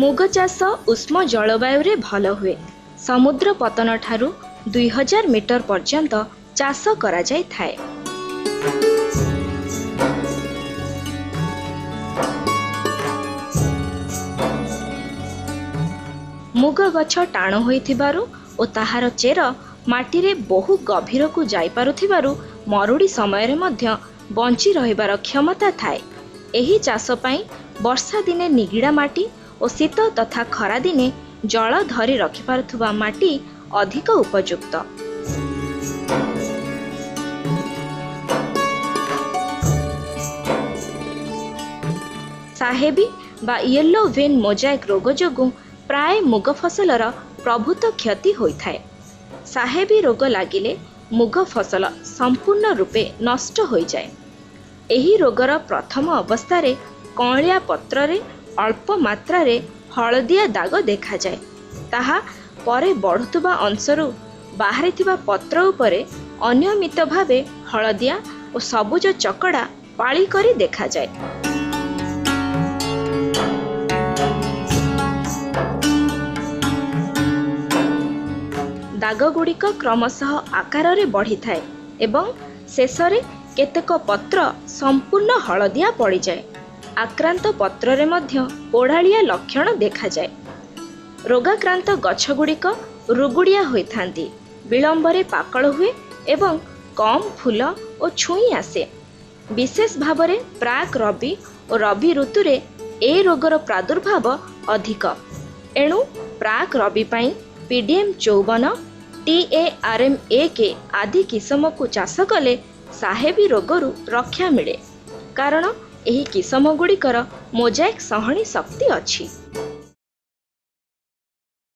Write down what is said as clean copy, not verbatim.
ମୁଗ ଚାଷ ଉଷ୍ମ ଜଳବାୟୁରେ ଭଲ ହୁଏ। ସମୁଦ୍ର ପତନଠାରୁ 2000 ମିଟର ପର୍ଯ୍ୟନ୍ତ ଚାଷ କରାଯାଇଥାଏ। ମୁଗ ଗଛ ଟାଣ ହୋଇଥିବାରୁ ଓ ତାହାର ଚେର ମାଟିରେ ବହୁ ଗଭୀରକୁ ଯାଇପାରୁଥିବାରୁ ମରୁଡ଼ି ସମୟରେ ମଧ୍ୟ ବଞ୍ଚି ରହିବାର କ୍ଷମତା ଥାଏ। ଏହି ଚାଷ ପାଇଁ ବର୍ଷା ଦିନେ ନିଗିଡ଼ା ମାଟି ଓ ଶୀତ ତଥା ଖରାଦିନେ ଜଳ ଧରି ରଖିପାରୁଥିବା ମାଟି ଅଧିକ ଉପଯୁକ୍ତ। ସାହେବୀ ବା ୟେଲୋ ଭେନ୍ ମୋଜାଇକ୍ ରୋଗ ଯୋଗୁଁ ପ୍ରାୟ ମୁଗ ଫସଲର ପ୍ରଭୂତ କ୍ଷତି ହୋଇଥାଏ। ସାହେବୀ ରୋଗ ଲାଗିଲେ ମୁଗ ଫସଲ ସମ୍ପୂର୍ଣ୍ଣ ରୂପେ ନଷ୍ଟ ହୋଇଯାଏ। ଏହି ରୋଗର ପ୍ରଥମ ଅବସ୍ଥାରେ କଅଁଳିଆ ପତ୍ରରେ ଅଳ୍ପ ମାତ୍ରାରେ ହଳଦିଆ ଦାଗ ଦେଖାଯାଏ। ତାହା ପରେ ବଢ଼ୁଥିବା ଅଂଶରୁ ବାହାରିଥିବା ପତ୍ର ଉପରେ ଅନିୟମିତ ଭାବେ ହଳଦିଆ ଓ ସବୁଜ ଚକଡ଼ା ପାଳି କରି ଦେଖାଯାଏ। ଦାଗଗୁଡ଼ିକ କ୍ରମଶଃ ଆକାରରେ ବଢ଼ିଥାଏ ଏବଂ ଶେଷରେ କେତେକ ପତ୍ର ସମ୍ପୂର୍ଣ୍ଣ ହଳଦିଆ ପଡ଼ିଯାଏ। ଆକ୍ରାନ୍ତ ପତ୍ରରେ ମଧ୍ୟ ପୋଡ଼ାଳିଆ ଲକ୍ଷଣ ଦେଖାଯାଏ। ରୋଗାକ୍ରାନ୍ତ ଗଛଗୁଡ଼ିକ ରୁଗୁଡ଼ିଆ ହୋଇଥାନ୍ତି, ବିଳମ୍ବରେ ପାକଳ ହୁଏ ଏବଂ କମ୍ ଫୁଲ ଓ ଛୁଇଁ ଆସେ। ବିଶେଷ ଭାବରେ ପ୍ରାକ୍ ରବି ଓ ରବି ଋତୁରେ ଏ ରୋଗର ପ୍ରାଦୁର୍ଭାବ ଅଧିକ। ଏଣୁ ପ୍ରାକ୍ ରବି ପାଇଁ PDM 54, TARM 1 ଆଦି କିସମକୁ ଚାଷ କଲେ ସାହେବୀ ରୋଗରୁ ରକ୍ଷା ମିଳେ, କାରଣ ଏହି କିସମଗୁଡ଼ିକର ମୋଜାଇକ୍ ସହଣୀ ଶକ୍ତି ଅଛି।